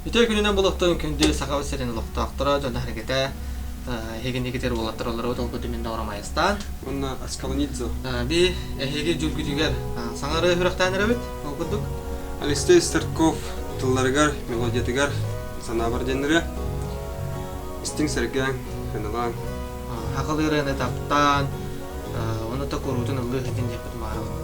Үтүө күнүнэн булуохтун күндү Сахабыт сирин олохтоохторо, дьоно-сэргэтэ, эһигинигитэр уолаттар олоробут ол курдук мин доҕорум Айастаан. Уонна Аскалонидзе. Би эһиги дьүлгүтүгэр саҥа ырыа сүрэхтээн эрэбит ол курдук. Алексей Старков тылларыгар, мелодиятыгар санаабар диэн ырыа. Истиҥ сэргээҥ, сыаналааҥ. Хахал ырыаны таптаан, оны та куруутун ыллыы сылдьын диэхпит маарабыт.